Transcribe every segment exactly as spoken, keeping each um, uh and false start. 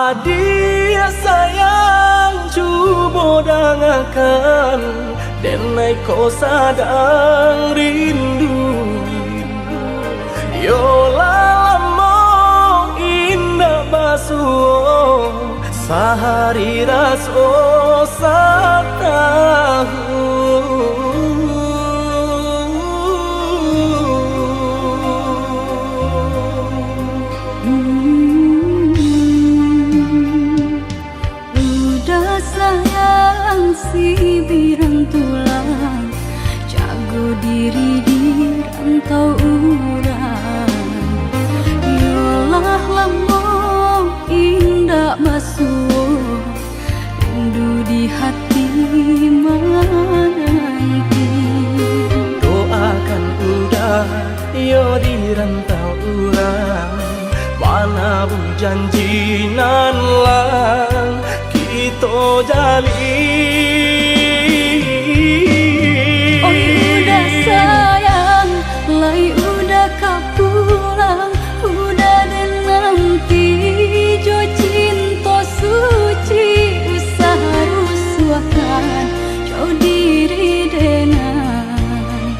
Adiak sayang, cubo dangakan, denai ko sadang rindu. Yo lah lamo indak basuo, sahari raso satahun. Udah sayang, si birang tulang, jago diri di rantau urang. Yo lah lamo indak basuo, rindu di hati mananti. Doakan Uda, yo di rantau urang, manabuih janji nan lah kito jalin. Oi Uda sayang, lai Uda ka pulang, Uda den nanti jo cinto suci, usah rusuahkan jo diri denai.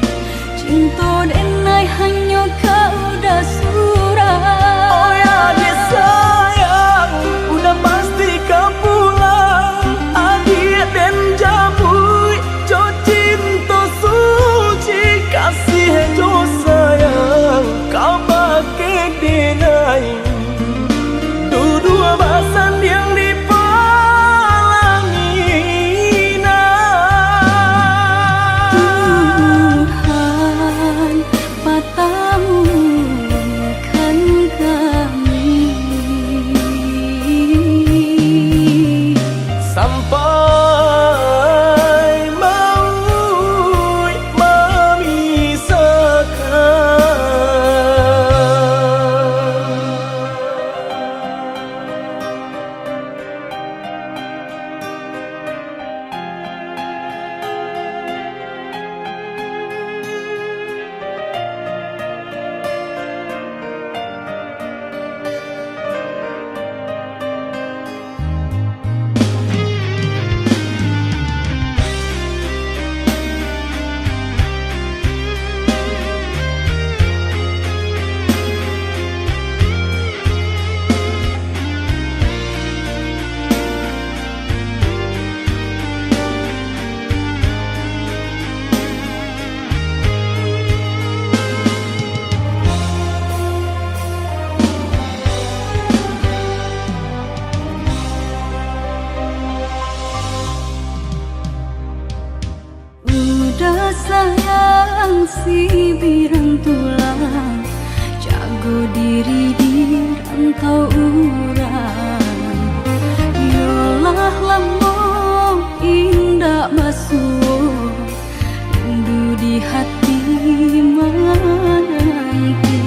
Cinto denai hanyo ka Uda surang. Oi adiak sayang, Uda pasti ka pulang. Adiak den jamuik jo cinto suci, kasih jo sayang kabake denai. Duduak basandiang di palanginan. Tuhan patamukan kami sampai mauik mamisahkan. Uda sayang, si birang tulang, jago diri di rantau urang. Yo lah lamo indak basuo, rindu di hati mananti.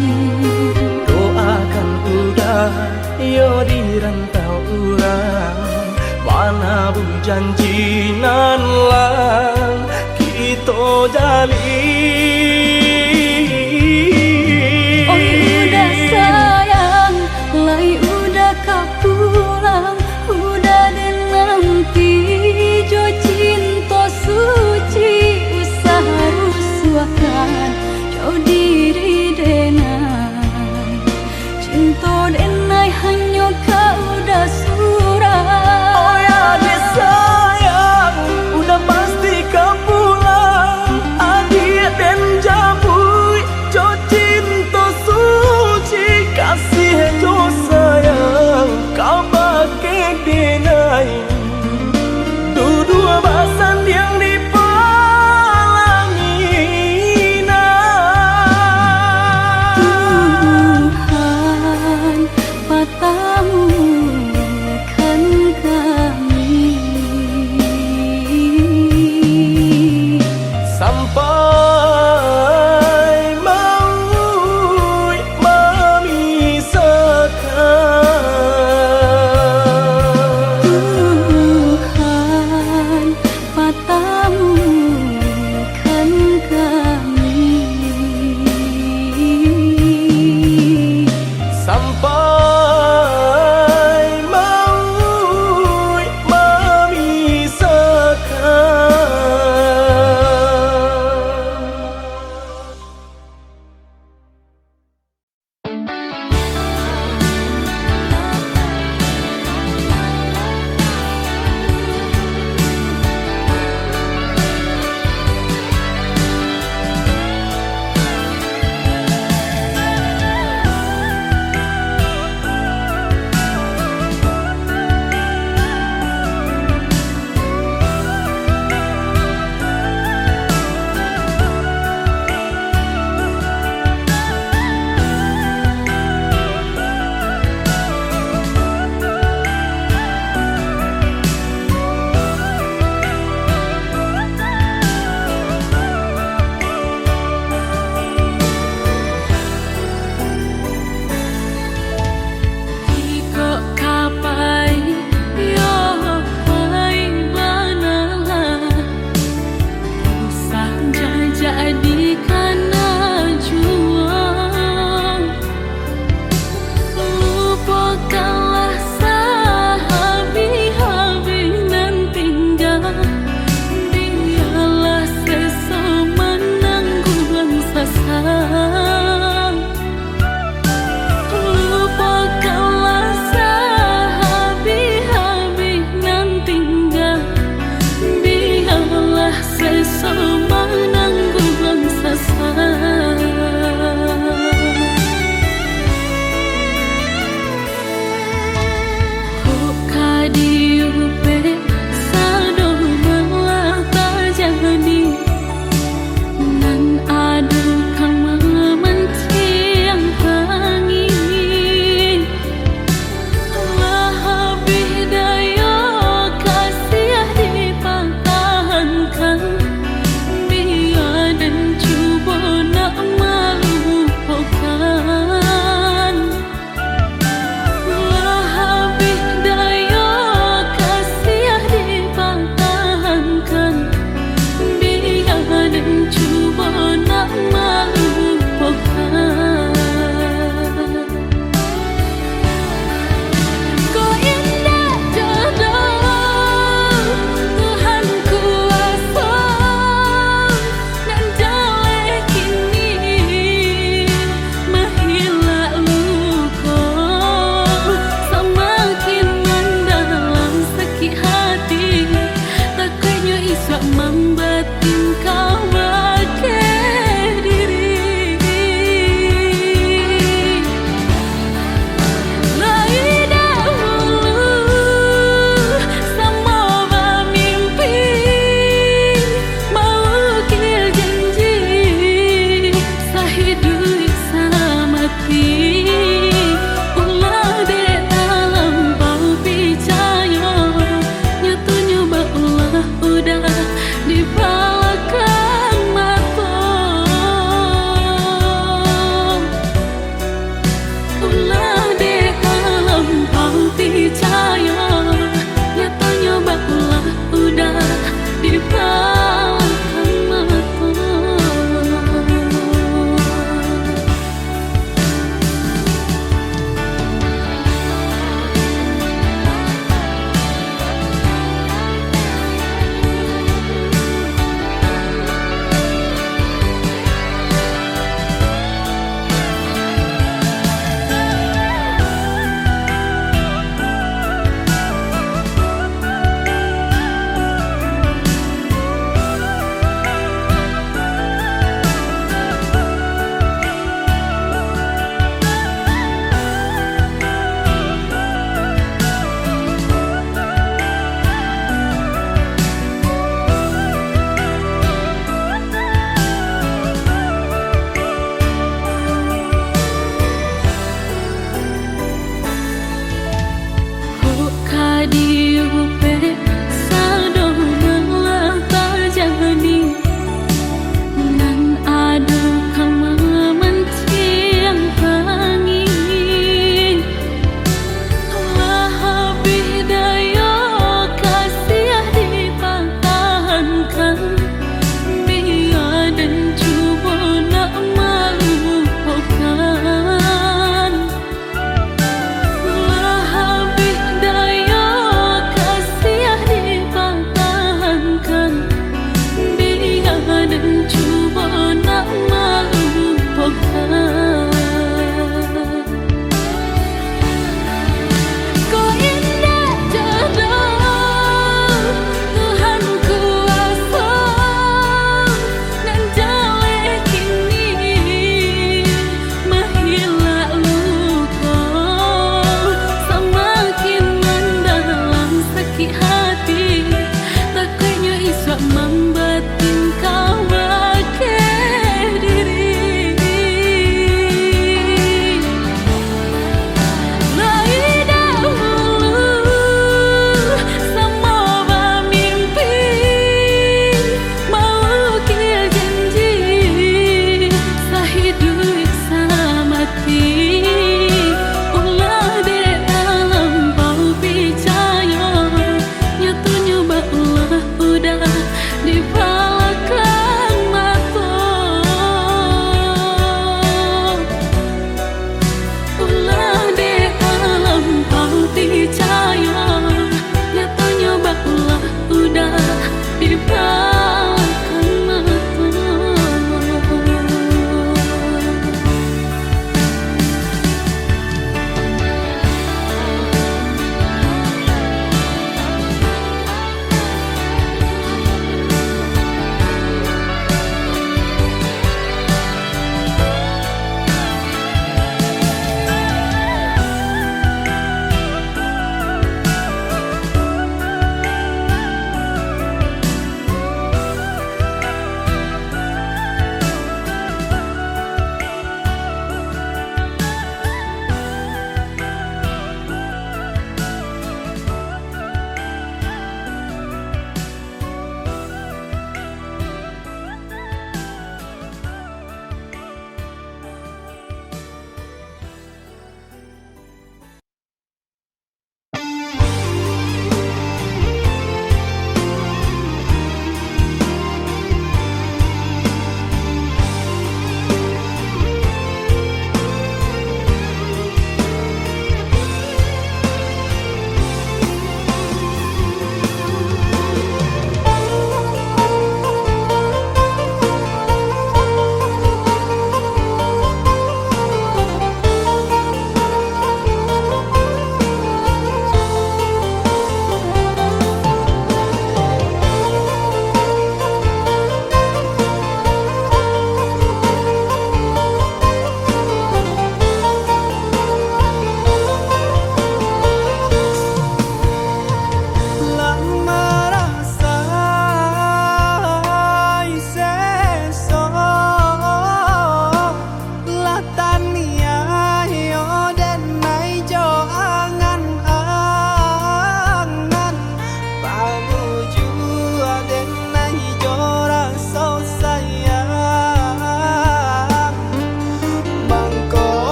Doakan Uda, yo di rantau urang, manabuih janji nan lah kito jalin. Oi Uda sayang, lai Uda ka pulang, Uda den nanti jo cinto suci, usah rusuahkan jo diri denai. Cinto denai hanyo ka Uda surang. Oi adiak sayang, Uda pasti ka pulang. Adiak den jamuik jo cinto suci, kasih jo sayang kabake denai. Duduak basandiang di palanginan. Tuhan patamukan kami sampai mauik mamisahkan. Tuhan patamukan kami sampai mauik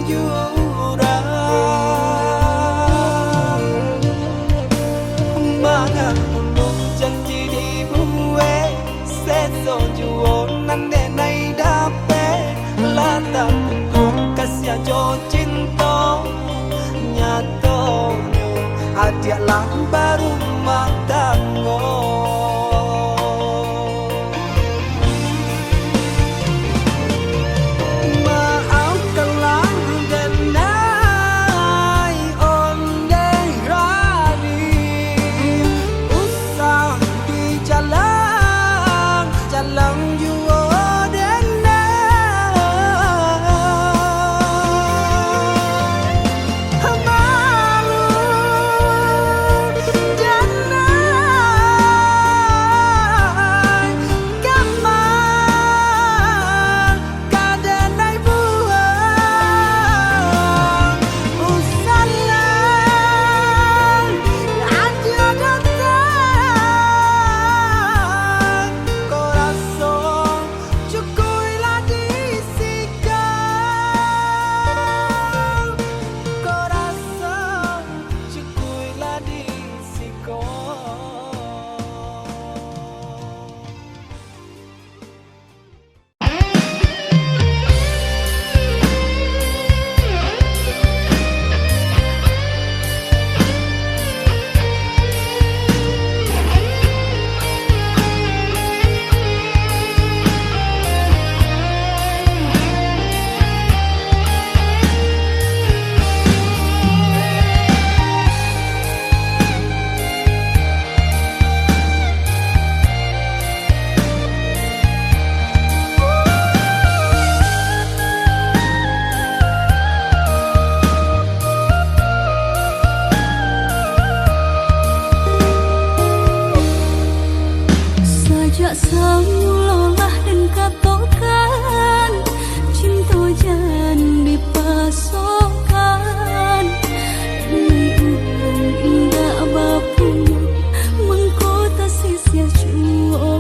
Jurang. Mangko janji dibuek, seso juo nan denai dapek. Lah taputuih kasiah jo cinto, nyatonyo adiak lah barumah tanggo. Maafkanlah denai ondeh rari, usah dijalang-jalang juo denai. Malu denai, kama ka denai buang, usahlah ajo datang, ko raso cukuiklah di siko, ko raso cukuiklah di siko. Sajak samulo lah den katokan, cinto jan dipasokan. Demi urang indak bapunyo, mangko tasisiah juo.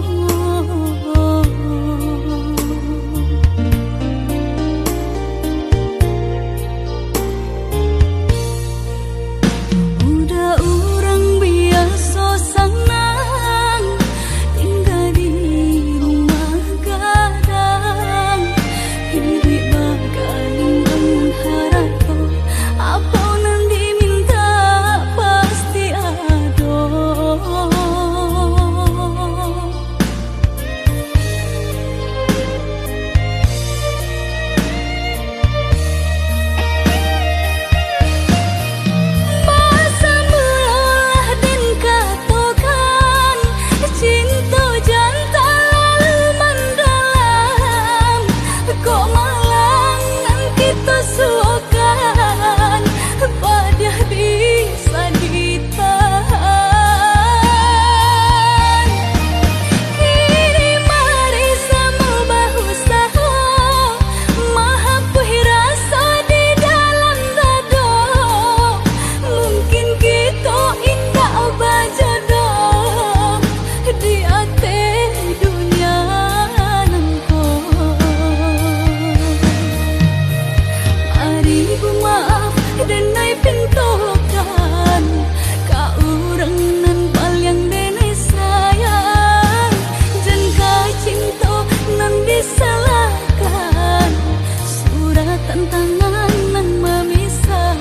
Udah urang biaso sanang, tingga di rumah gadang, iduik bagalindang nan harato, apo nan diminta pasti ado. Basamulolah den katokan, cinto jan talalu mandalam. Kok malang nan kito suokan, padiah bisa ditahan. Kini mari samo bausaho, mahapuih raso di dalam dado. Mungkin kito indak bajodoh di ateh dunia nan ko. Ari bamaaf, denai pintokan ka urang nan paliang denai sayang. Jan ka cinto nan disalahkan, suratan tangan nan mamisahkan.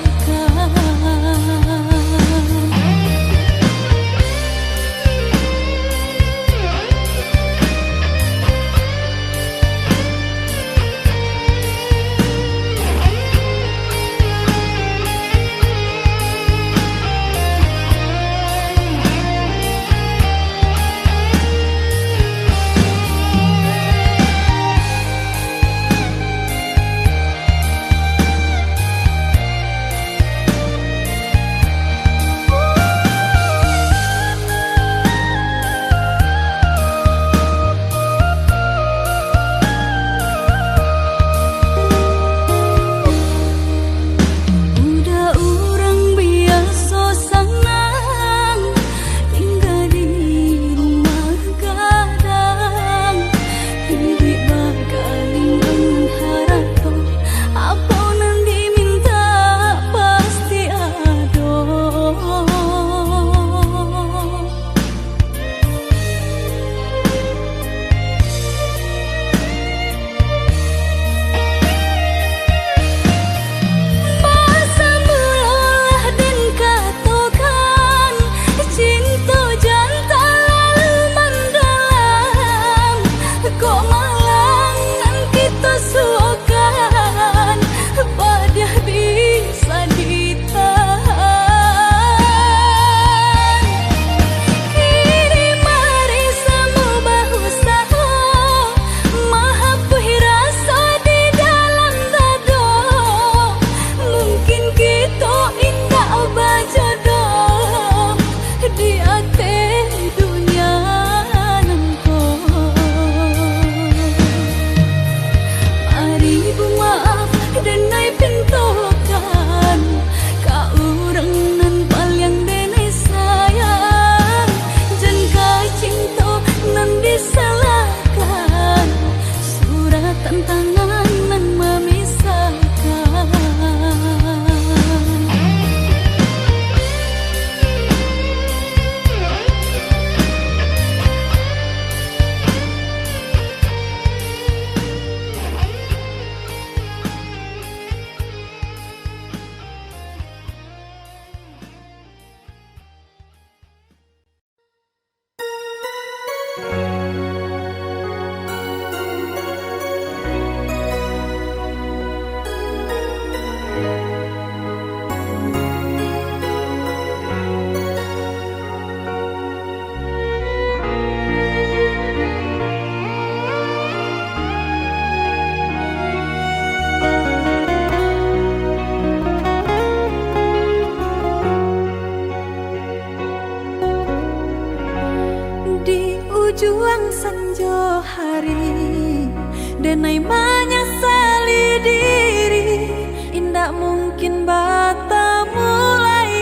Kin batamu lai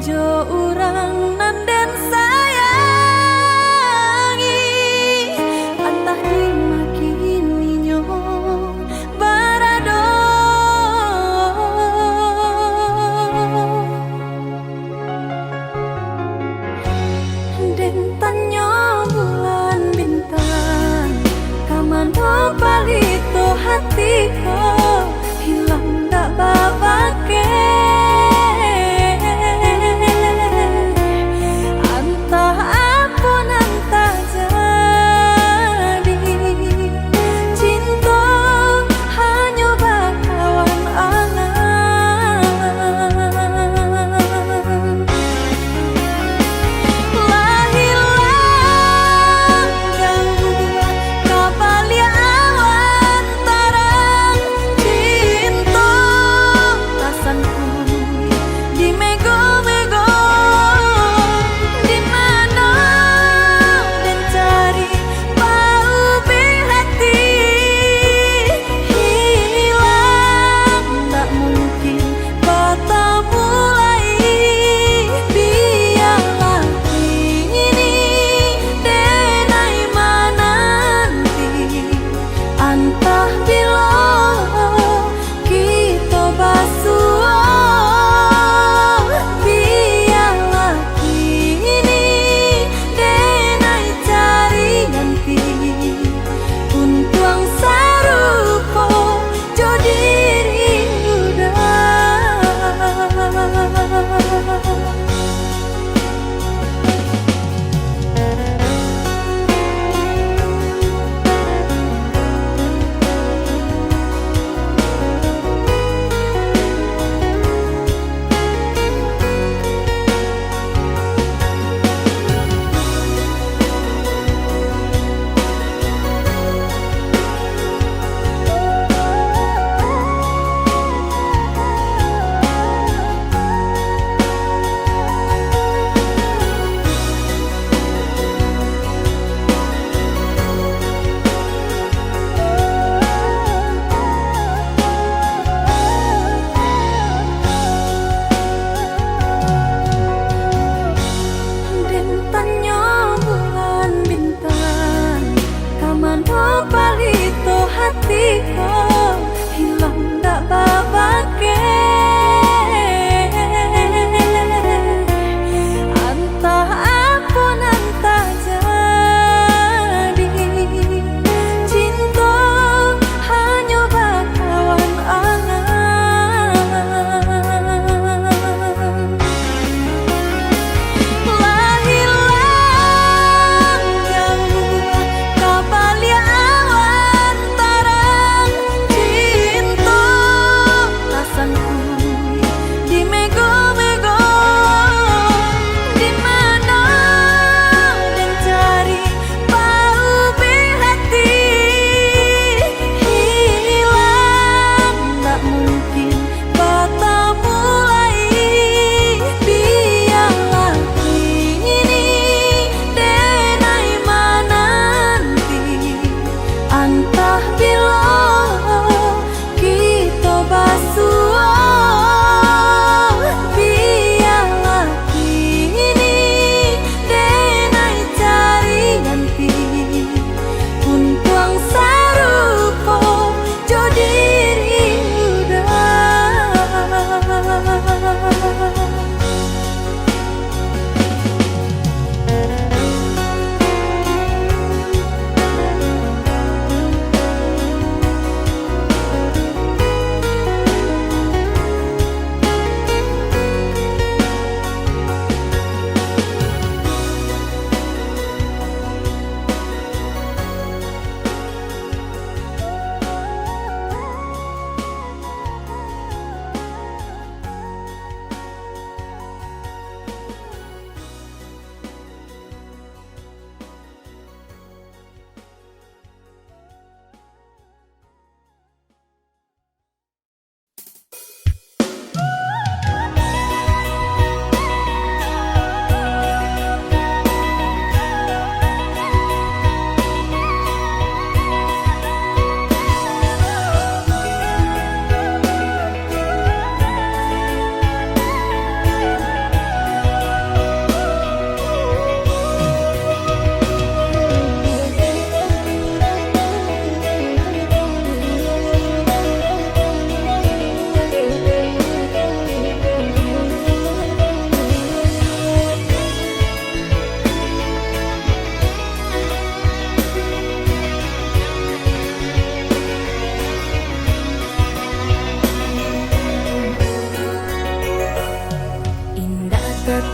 jo urang nan den sayangi, antah di ma kini nyo barado. Den tanyo bulan bintang, ka mano palito hati ko?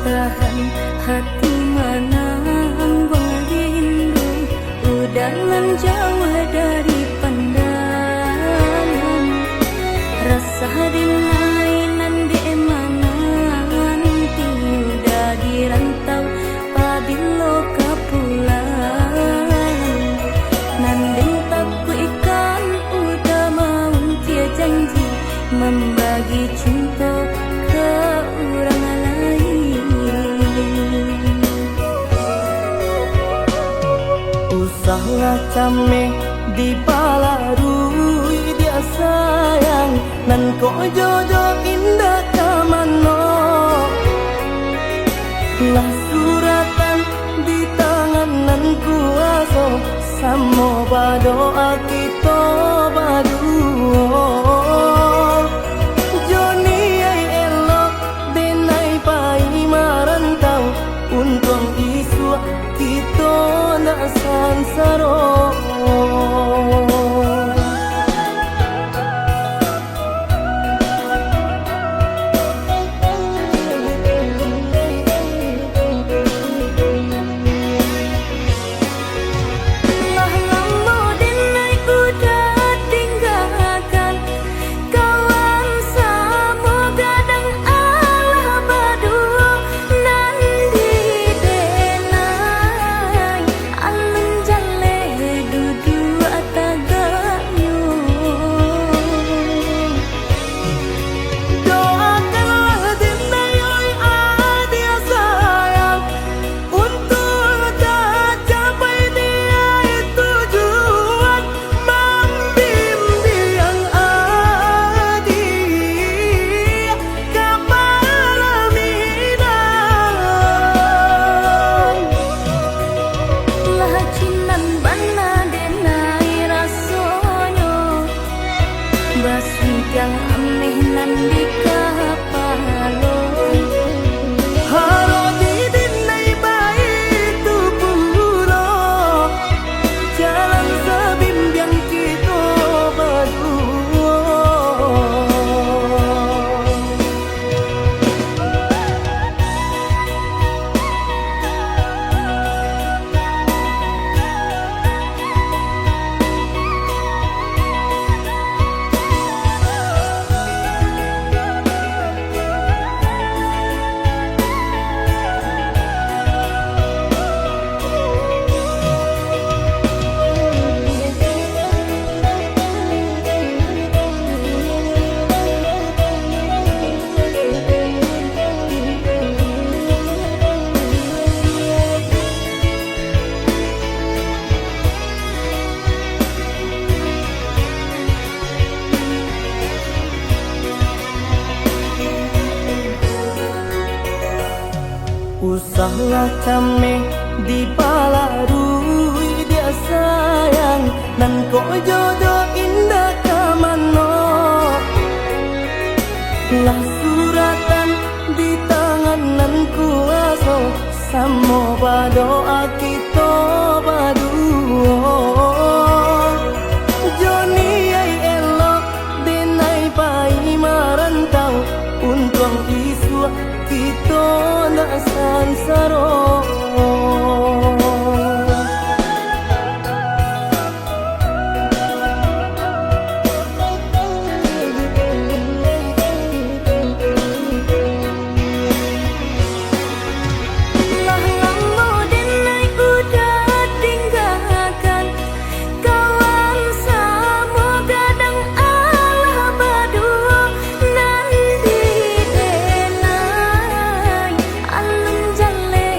Tahan hati manangguang rindu, udah nan jauah dari pandangan. Rasa denai nan dek mananti, udah di rantau pabilo ka pulang. Nan den takuikkan udah maungkia janji, mambagi cinto ka urang lain. Usahlah cameh dipalarui, diak sayang, nan kok jodoh indak ka mano. Lah suratan di tangan nan kuaso, samo badoa kito baduo. Joni ai elok denai pai marantau, untuang isuak kito ndak sansaro. Lah lamo denai udah tinggakan, kawan samo gadang alah baduo, nan di denai alun jaleh duduak tagaknyo. Doakanlah denai, oi adiak sayang, untuak tacapai niaik tujuan, mambimbiang adiak ka palaminan. Lah cinan bana denai rasonyo, basudah ameh nan di kapalo. Harok di denai baitu pulo, jalan sabimbiang kito baduo. Usahlah cameh dipalarui, diak sayang, nan kok jodoh indak ka mano. Lah suratan di tangan nan kuaso, samo badoa kito baduo. Joni ai elok denai pai marantau, untuang isuak kito ndak sansaro. Lah lamo denai udah tinggakan, kawan samo gadang alah baduo, nan di denai alun jaleh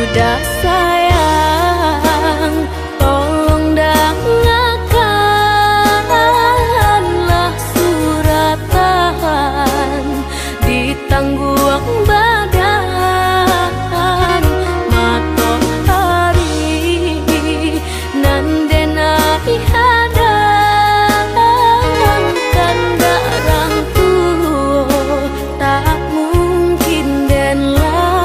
Dah sayang, tolong dangakanlah suratan di tangguang badan. Matoari nan den ai hadang, kandak rang tuo tak mungkin den lawan.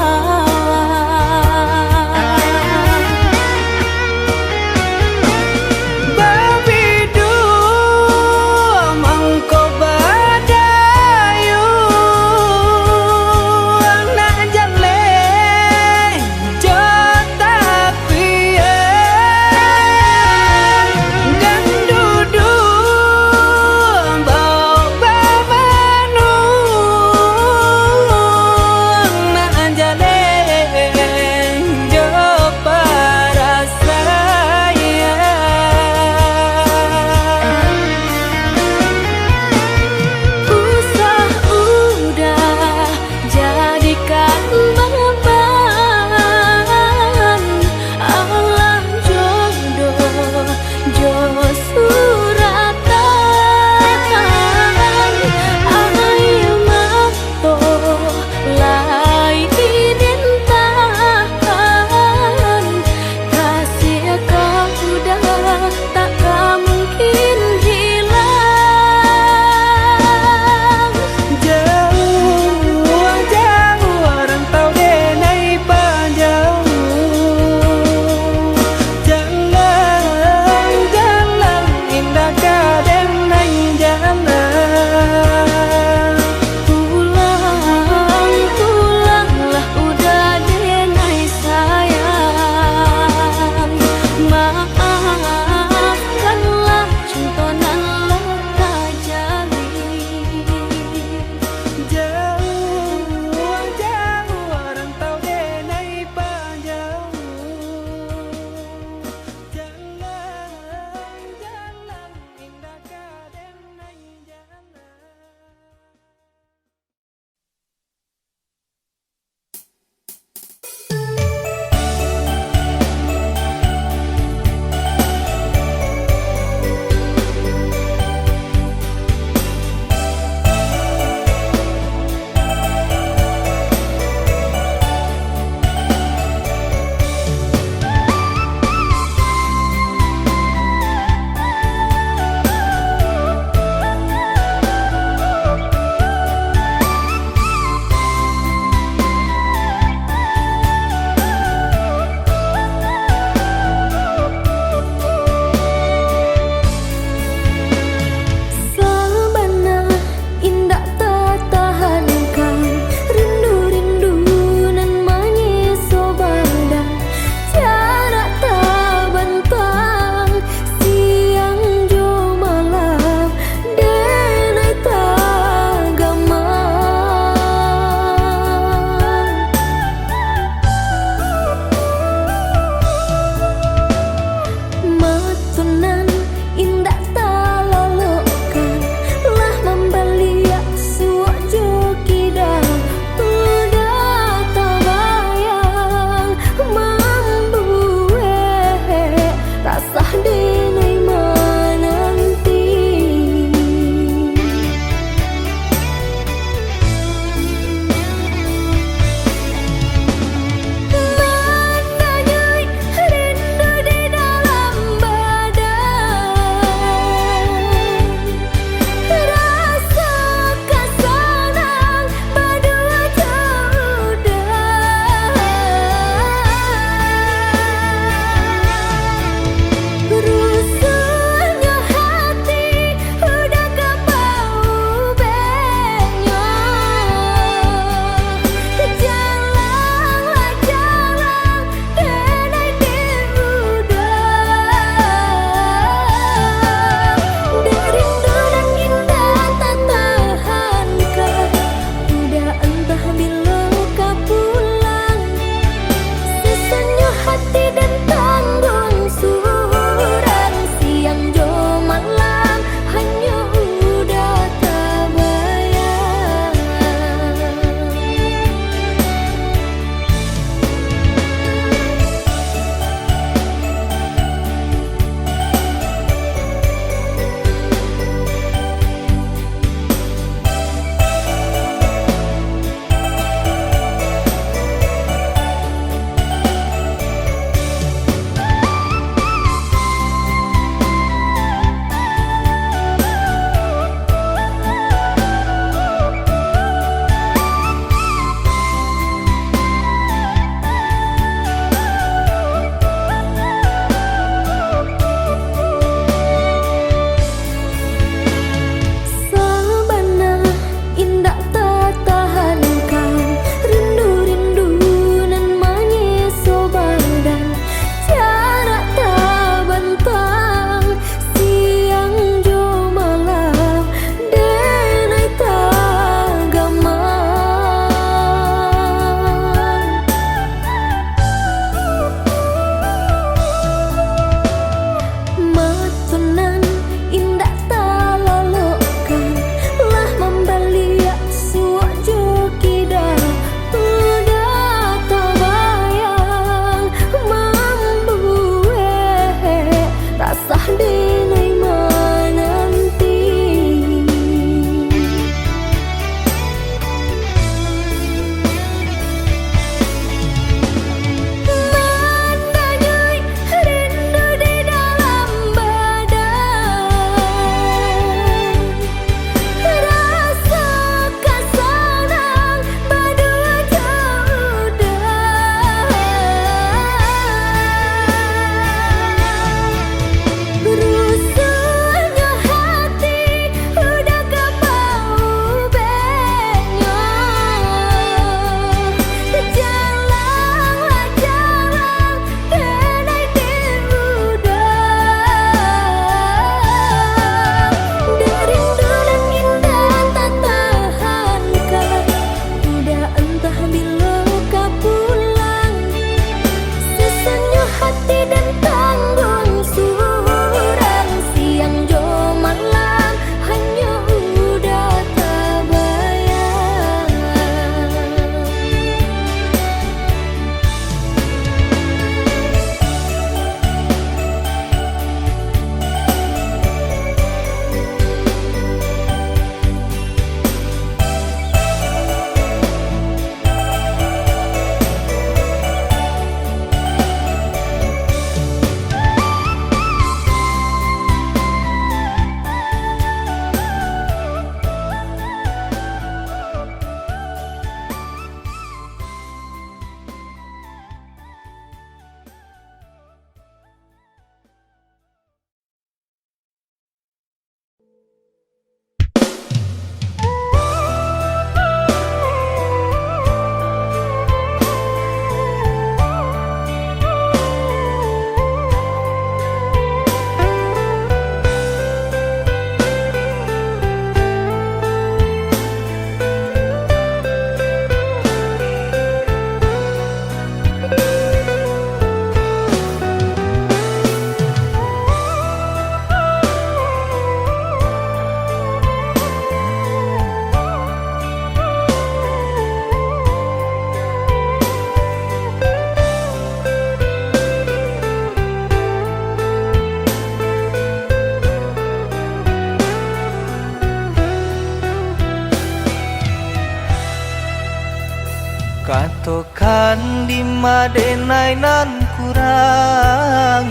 Dima denai nan kurang,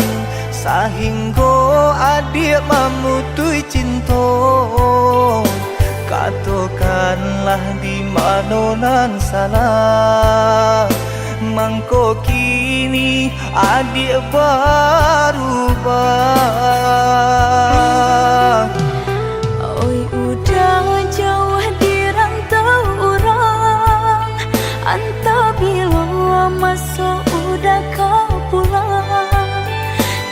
sahinggo adiak mamutuih cinto? Katokanlah di mano nan salah, mangko kini adiak barubah. Oi, udah jauah di rantau urang, antah bilo maso udah ka pulang.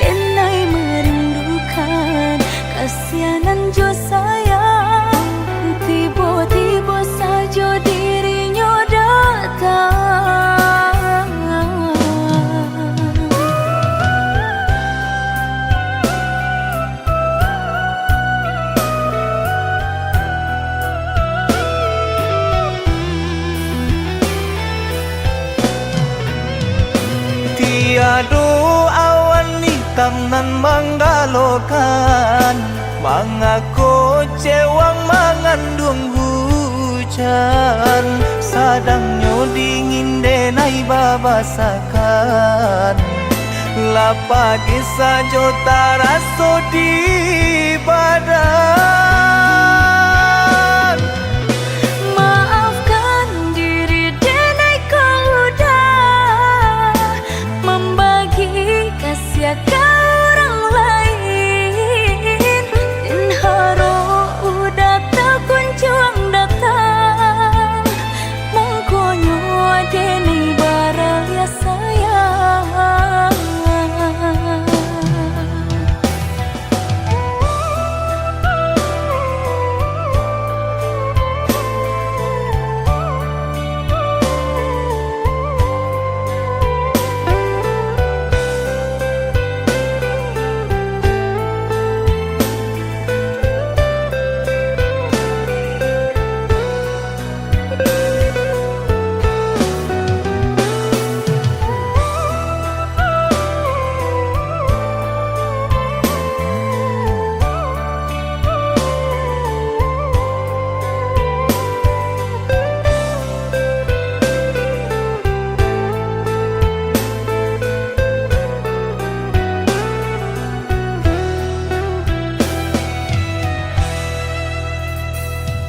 Denai merindukan kasianan jo sayang, tibo-tibo sajo dirinyo datang. Tiado awan itam nan manggalokan, mangako cewang manganduang hujan, sadangnyo dingin denai babasakan. Lah pagi sajo taraso di badan. Maafkan diri denai kau udah mambagi kasiah ka urang lain. Den harok udah takunjuang datang, mangkonyo denai baraliah sayang.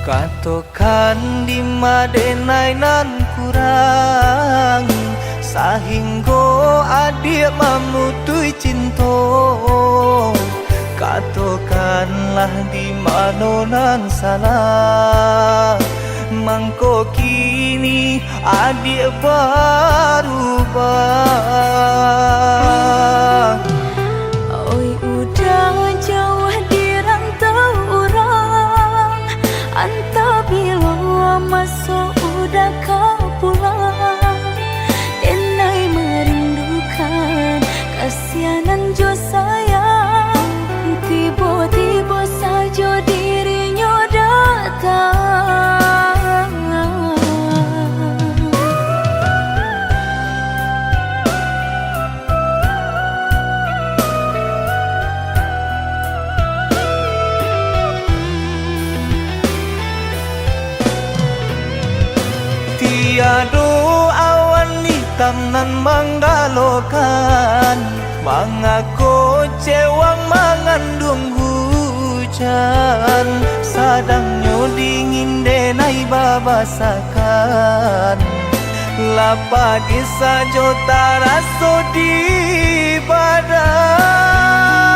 Katokan dima denai nan kurang, sahinggo adiak mamutuih cinto. Katokanlah di mano nan salah, mangko kini adiak barubah. Oi, udah jauah di rantau urang, antah bilo maso udah ka pulang. Denai merindukan kasianan jo sayang, tibo-tibo sajo dirinyo datang. Tiado awan itam nan manggalokan, mangako cewang manganduang hujan, sadangnyo dingin denai babasakan. Lah pagi sajo taraso di badan.